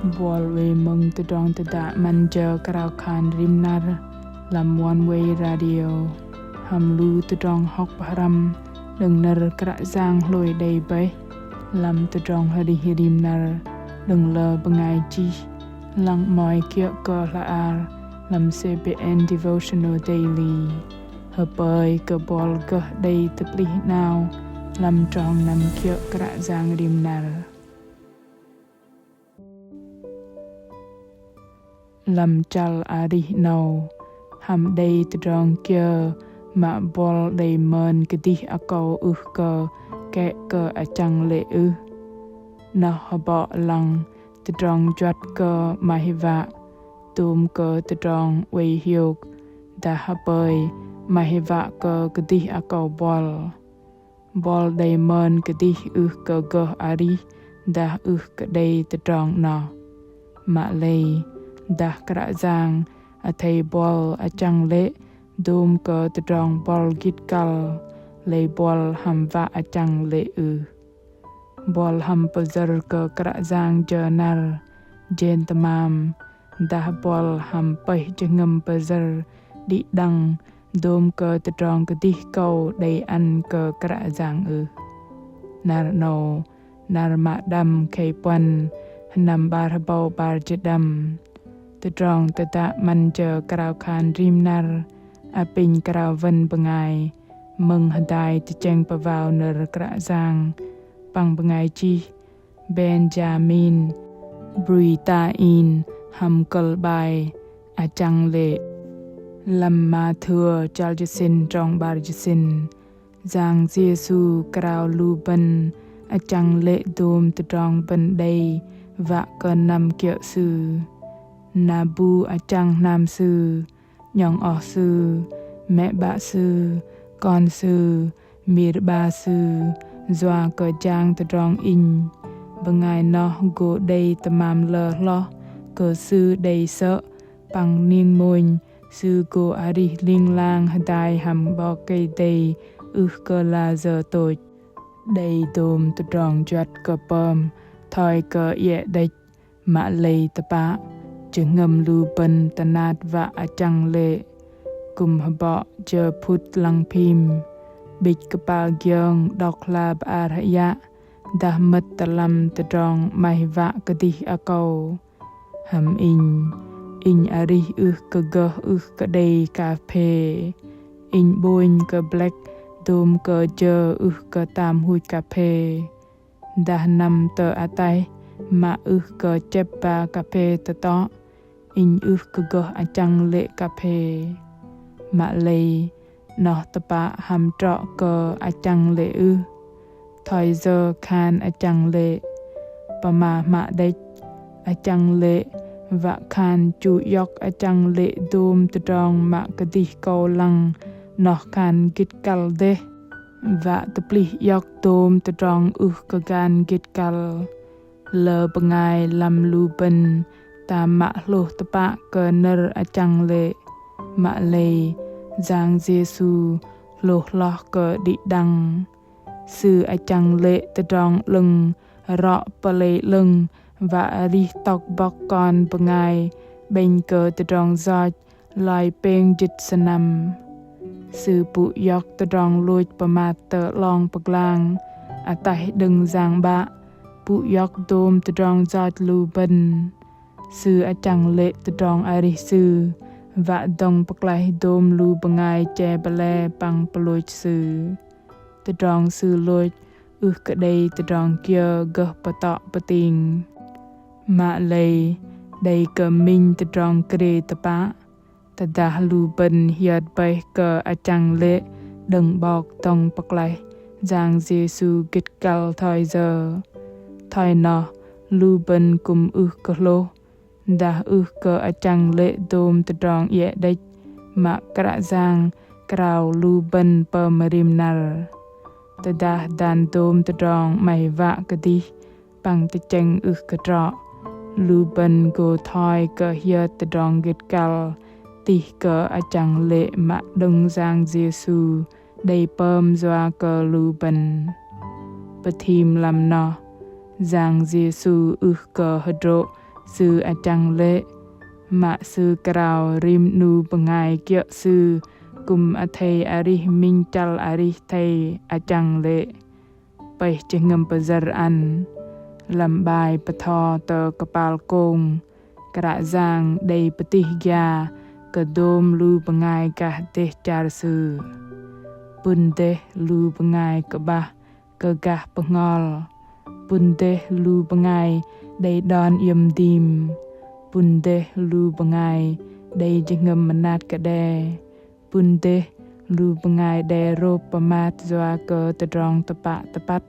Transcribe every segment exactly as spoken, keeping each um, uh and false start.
Buăl oei mơ̆ng tơdrong tơdă 'Măn jơ krao khan rim năr lăm One Way Radio hăm lu tơdrong hŏk pơhrăm đơ̆ng nơ̆r Kră Yang hlôi đei bơih lăm tơdrong arih rim năr đơ̆ng lơ bơngai chih lăng 'mơ̆i kiơ̆ kơ hla bơar lăm C B N Devotional Daily. Hơpơi kơ buăl gơh đei tơplih 'nao lăm trong năm kiơ̆ Kră Yang rim năr. Lăm chăl arih 'nâu hăm đei tơdrong kiơ mă buăl đei mơn kơdih akâu ưh kơ kĕ kơ achăng lê̆ ưh? Noh hơbŏ lăng tơdrong juăt kơ 'maih wă, dôm kơ tơdrong oei hiôk, dah hơpơi 'maih wă kơ kơdih akâu buăl. Buăl đei mơn kơdih ưh kơ gơh arih dah ưh kơ đei tơdrong 'noh. Mă lei dah Kră Yang athei buăl achăng lê̆ dôm kơ tơdrong buăl gĭt kăl, lei buăl hăm wă achăng lê̆ ưh? Buăl hăm pơyơ̆r kơ Kră Yang jơ năr jên tơmam, dah buăl hăm pơih jơhngơ̆m pơyơ̆r đĭ đăng dôm kơ tơdrong kơdih akâu đei ăn kơ Kră Yang ưh? Năr 'nâu, năr mă đăm khei puăn, sơnăm 'bar hơbâu 'bar jĭt đăm. Tơdrong tơdă 'Măn jơ krao khan rim năr apinh krao wơ̆n bơngai mơ̆ng hơdai tơchĕng pơwao nơ̆r Kră Yang păng bơngai chih Benjamin Britain hăm kơ̆l 'bai Achăng lê̆. Lăm Mathêu chăl jơsĭn trong 'bar jơsĭn, Yang Yêsu krao lu bơ̆n achăng lê̆ dôm tơdrong bơ̆n đei wă kơ năm kiơ̆ Sư. Na bu achăng hnam sư, 'nhŏng oh sư, mĕ 'bă sư, kon sư, mir 'ba sư, yua kơ jang tơdrong Inh. Bơngai noh gô đei tơmam lơ hloh kơ sư đei sơ̆ păng ning mônh sư gô arih ling lang hơdai hăm 'Bok Kei-Dei ưh kơ la jơ tôch. Đei dôm tơdrong juăt kơ pơm thoi kơ iĕ đĕch. Mă lei tơpă, jơhngơ̆m lu bơ̆n tơnat wă achăng lê̆. Kư̆m hơbŏ jơ phŭt lăng phim, 'bĭch kơpal giơng đŏk hla bơar hơyă, dah mơ̆t tơ lăm tơdrong 'maih wă kơdih akâu. Hăm inh, inh arih ưh kơ gơh ưh kơ đei ka phê. Inh 'bônh kơ blĕk dôm kơ jơ ưh kơ tam huch ka phê. Dah năm tơ ataih mă ưh kơ chĕp ba ka phê tơtŏ, inh ưh kơ gơh achăng lê̆ ka phê. Mă lei, 'noh tơpă hăm trŏ kơ achăng lê̆ ưh? Thoi yơ khan achăng lê̆? Pơma hmă đĕch, achăng lê̆ wă khan chu iŏk achăng lê̆ dôm tơdrong mă kơdih kâu lăng 'noh khan gĭt kăl dêh. Wă tơplih iŏk dôm tơdrong ưh kơ gan gĭt kăl. Lơ bơngai lăm lu bơ̆n tam mă hlôh tơpă kơ nơ̆r achăng lê̆. Mă lei, Yang Yêsu hlôh hloh kơ đĭ đăng. Sư achăng lê̆ tơdrong 'lơ̆ng rŏ pơlei 'lơ̆ng wă arih tŏk bŏk kon bơngai 'bĕnh kơ tơdrong yoch loi pêng jĭt sơnăm. Sư pŭ iŏk tơdrong lôch pơmat tơ 'long pơglang, ataih đơ̆ng Yang 'Bă, pŭ iŏk dôm tơdrong yoch lu bơ̆n. Sư achăng lê̆ tơdrong arih Sư wă dŏng pơklaih dôm lu bơngai che bơlê păng pơlôch Sư. Tơdrong Sư lôch ưh kơ đei tơdrong kiơ gơh pơtŏ pơting. Mă lei, đei kơ minh tơdrong krê tơpă. Tơdah lu bơ̆n hiơt bơih kơ achăng lê̆ đơ̆ng 'Bok dŏng pơklaih Yang Yêsu gĭt kăl thoi yơ, thoi noh lu bơ̆n kư̆m ưh kơ hlôh, dah ưh kơ achăng lê̆ dôm tơdrong iĕ đĕch mă Kră Yang krao lu bơ̆n pơm rim năr. Tơdah dan dôm tơdrong 'maih wă kơdih păng tơchĕng ưh kơ trŏ, lu bơ̆n gô thoi kơ hiơt tơdrong gĭt kăl tih kơ achăng lê̆ mă đơ̆ng Yang Yêsu đei pơm yua kơ lu bơ̆n. Pơthim lăm noh, Yang Yêsu ưh kơ hơdrô̆ Sư achăng lê̆, mă Sư krao rim 'nu bơngai kiơ̆ Sư kư̆m athei arih minh chăl arih athei achăng lê̆. Pơih jơhngơ̆m pơyơ̆r ăn lăm 'bai bơtho tơ kơpal kông, Kră Yang đei pơtih gia kơ dôm lu bơngai gah dêh char Sư. Pŭn dêh lu bơngai kơ'bah kơ gah bơhngol. Pŭn dêh lu bơngai đei đon iĕm dim. Pŭn dêh lu bơngai đei jơhngơ̆m mơnat kơ đe. Pŭn dêh lu bơngai đe rôp pơmat yua kơ tơdrong tơpă tơpăt.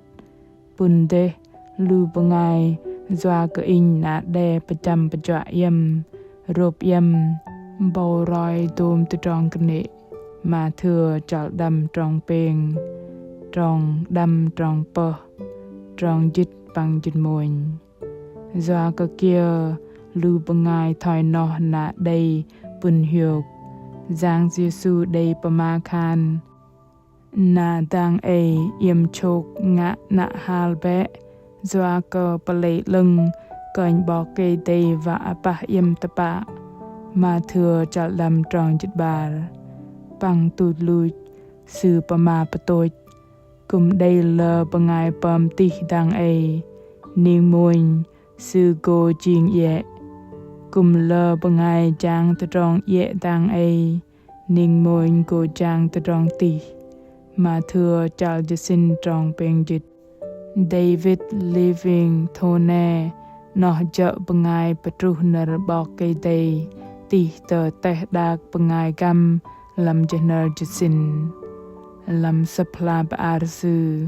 Pŭn dêh lu bơngai yua kơ inh na đe pơchăm pơjuă iĕm, rôp iĕm, bâu roi dôm tơdrong kơnê̆. Mathiơ chăl đăm trong pêng, trong đăm trong pơh, trong jĭt păng jĭt mônh. Yua kơ kiơ lu bơngai thoi noh na đei pŭn hiôk, Yang Yêsu đei pơma khan: Na dang ei iĕm chôk ngă 'nă hal bĕ, yua kơ pơlei 'lơ̆ng kơnh 'Bok Kei-Dei wă apah iĕm tơpă. Mathiơ chăl đăm trong jĭt 'bar. Păng tuch luch Sư pơma pơtôch: Kư̆m đei lơ bơngai pơm tih dang ei, ning mônh sư gô jing iĕ. Kư̆m lơ bơngai jang tơdrong iĕ dang ei, ning mônh gô jang tơdrong tih. Mathiơ chăl jơsĭn trong pêng jĭt. David Livingstone noh jơ̆ bơngai pơtruh nơ̆r 'Bok Kei-Dei tih tơ teh đak bơngai găm lăm jơhnơr jơsĭn. Lăm Sơ̆p hla bơar sư,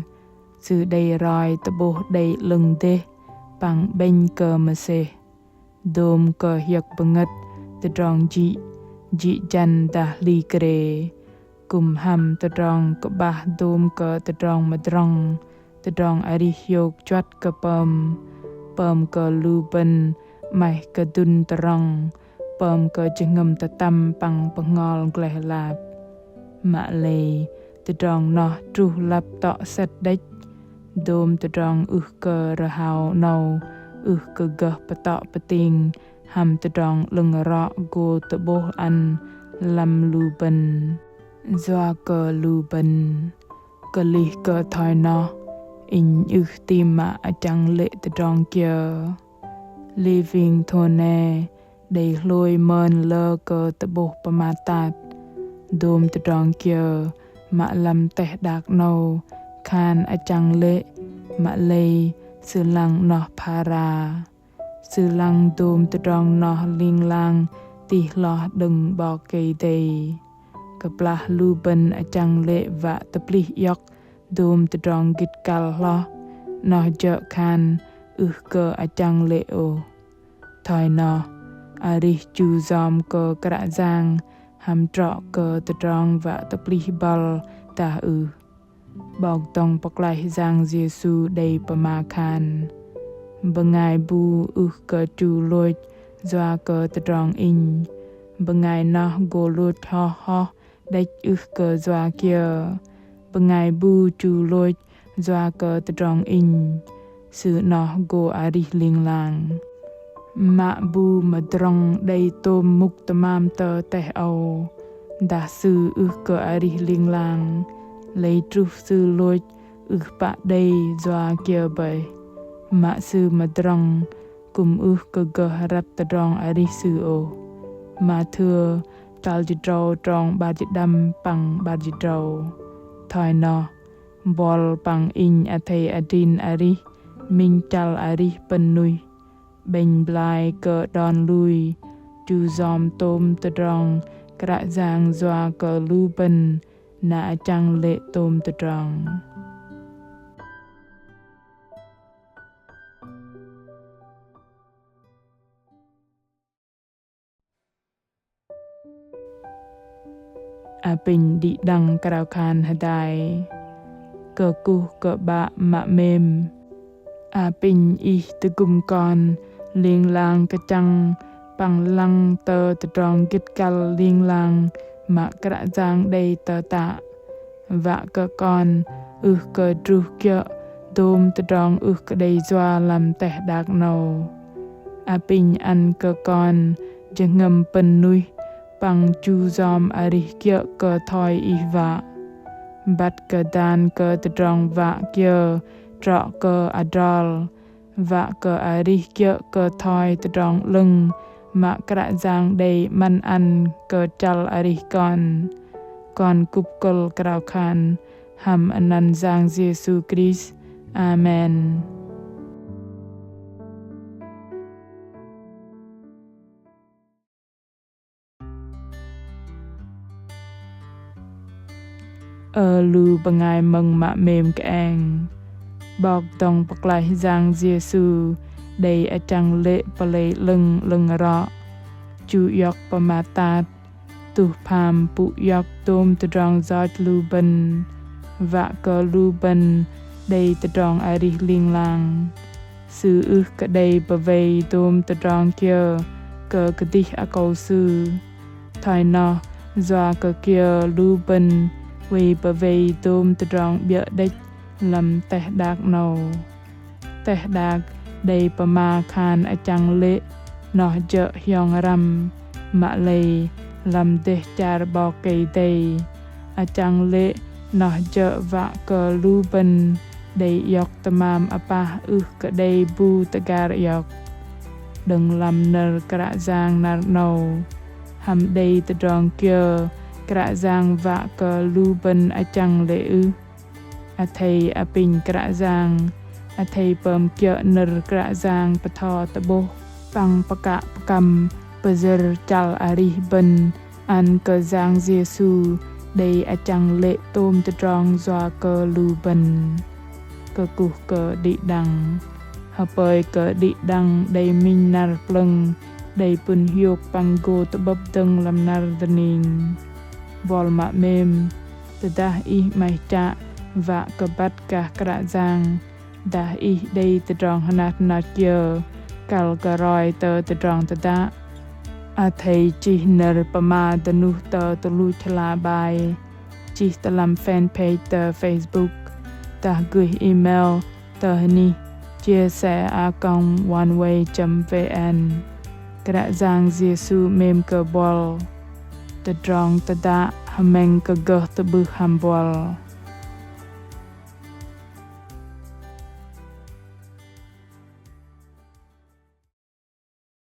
sư đei roi tơ'bôh đei 'lơ̆ng dêh păng 'bĕnh kơ mơsêh. Dôm kơ hiơ̆k bơngơ̆t tơdrong jĭ, jĭ jăn dah hli krê. Kư̆m hăm tơdrong kơ'bah dôm kơ tơdrong mơdrŏng, tơdrong arih hiôk juăt kơ pơm, pơm kơ lu bơ̆n 'maih kơdŭn tơrŏng, pơm kơ jơhngơ̆m tơtăm păng bơhngol gleh lap. Mă lei tơdrong noh truh lăp tŏ sĕt đĕch. Dôm tơdrong ưh kơ rơhao 'nâu, ưh kơ gơh pơtŏ pơting hăm tơdrong 'lơ̆ng rŏ gô tơ'bôh ăn lăm lu bơ̆n. Yua kơ lu bơ̆n. Kơlih kơ thoi noh, inh ưh ti mă achăng lê̆ tơdrong kiơ. Livingstone đei hlôi mơn lơ kơ tơ'bôh pơmat tat. Dôm tơdrong kiơ mă lăm teh đak 'nâu khan achăng lê̆, mă lei sư lăng noh phara. Sư lăng dôm tơdrong noh ling lang tih hloh đơ̆ng 'Bok Kei-Dei. Kơplah lu bơ̆n achăng lê̆ wă tơplih iŏk dôm tơdrong gĭt kăl hloh, noh jơ̆ khan ưh kơ achăng lê̆ ôh. Thoi noh, arih chu yom kơ Kră Yang hăm trŏ kơ tơdrong wă tơplih băl dah ưh. 'Bok dŏng pơklaih Yang Yêsu đei pơma khan: Bơngai bu ưh kơ chu lôch yua kơ tơdrong Inh, bơngai noh gô lôch hoh hoh đĕch ưh kơ yua kiơ. Bơngai bu chu lôch yua kơ tơdrong Inh, sư noh gô arih ling lang. Mă bu mơdrŏng đei tôm mŭk tơmam tơ teh âu, dah sư ưh kơ arih ling lang, lei truh sư lôch ưh pă đei yua kiơ bơih. Mă sư mơdrŏng kư̆m ưh kơ gơh răt tơdrong arih sư ôh. Mathiơ chăl jĭt tơdrâu trong 'bar jĭt đăm păng 'bar jĭt tơdrâu. Thoi noh, buăl păng inh athei adrin arih minh chăl arih pơ̆n nuih, 'bĕnh blai kơ đon lui chu yom tôm tơdrong Kră Yang yua kơ lu bơ̆n na achăng lê̆ tôm tơdrong. Apinh đĭ đăng krao khan hơdai. Kơkuh kơ 'Bă mă 'mêm. Apinh Ih tơgŭm kon ling lang kơchăng păng lăng tơ tơdrong gĭt kăl ling lang mă Kră Yang đei tơtă. Wă kơ kon ưh kơ druh kiơ̆ dôm tơdrong ưh kơ đei yua lăm teh đak 'nâu. Apinh ăn kơ kon jơhngơ̆m pơ̆n nuih păng chu yom arih kiơ̆ kơ thoi Ih wă. Băt kơ dan kơ tơdrong wă kiơ trŏ kơ adrol, wă kơ arih kiơ̆ kơ thoi tơdrong 'lơ̆ng mă Kră Yang đei 'măn ăn kơ chăl arih kon. Kon kŭp kơ̆l krao khan hăm anăn Yang Yêsu Krist. Amen. Ơ lu bơngai mơ̆ng mă 'mêm kơeng. 'Bok dŏng pơklaih Yang Yêsu đei achăng lê̆ pơlei 'lơ̆ng 'lơ̆ng rŏ. Chu iŏk pơmat tat, tuh pham pŭ iŏk dôm tơdrong yoch lu bơ̆n, wă kơ lu bơ̆n đei tơdrong arih ling lang. Sư ưh kơ đei pơwei dôm tơdrong kiơ kơ kơdih akâu Sư. Thoi noh, yua kơ kiơ lu bơ̆n oei pơwei dôm tơdrong 'biơ̆ đĕch lăm teh đak 'nâu. Teh đak đei pơma khan achăng lê̆ noh jơ̆ hiong răm, mă lei lăm dêh char 'Bok Kei-Dei. Achăng lê̆ noh jơ̆ wă kơ lu bơ̆n đei iŏk tơmam apah ưh kơ đei bu tơgar iŏk. Đơ̆ng lăm nơ̆r Kră Yang năr 'nâu, hăm đei tơdrong kiơ Kră Yang wă kơ lu bơ̆n achăng lê̆ ưh? Athei apinh Kră Yang, athei pơm kiơ̆ nơ̆r Kră Yang pơtho tơ'bôh păng pơkă pơkăm pơyơ̆r chăl arih bơ̆n ăn kơ Yang Yêsu đei achăng lê̆ tôm tơdrong yua kơ lu bơ̆n. Kơkuh kơ đĭ đăng. Hơpơi kơ đĭ đăng đei minh năr plơ̆ng, đei pŭn hiôk păng gô tơ'bơ̆p dơ̆ng lăm năr dơning. Buăl mă 'mêm, tơdah ih 'maih chă wă kơ băt gah Kră Yang, dah ih đei tơdrong hơnat hơnat kiơ kăl kơ roi tơ tơdrong tơdă, athei chih nơ̆r pơma dơnuh tơ tơluch hla bơar, chih tơ lăm fanpage tơ Facebook, dah gơih email tơ hơnih chia sẻ a còng oneway chấm vn. Kră Yang Yêsu 'mêm kơ buăl. Tơdrong tơdă hơmĕng kơ gơh tơ'bưh hăm buăl.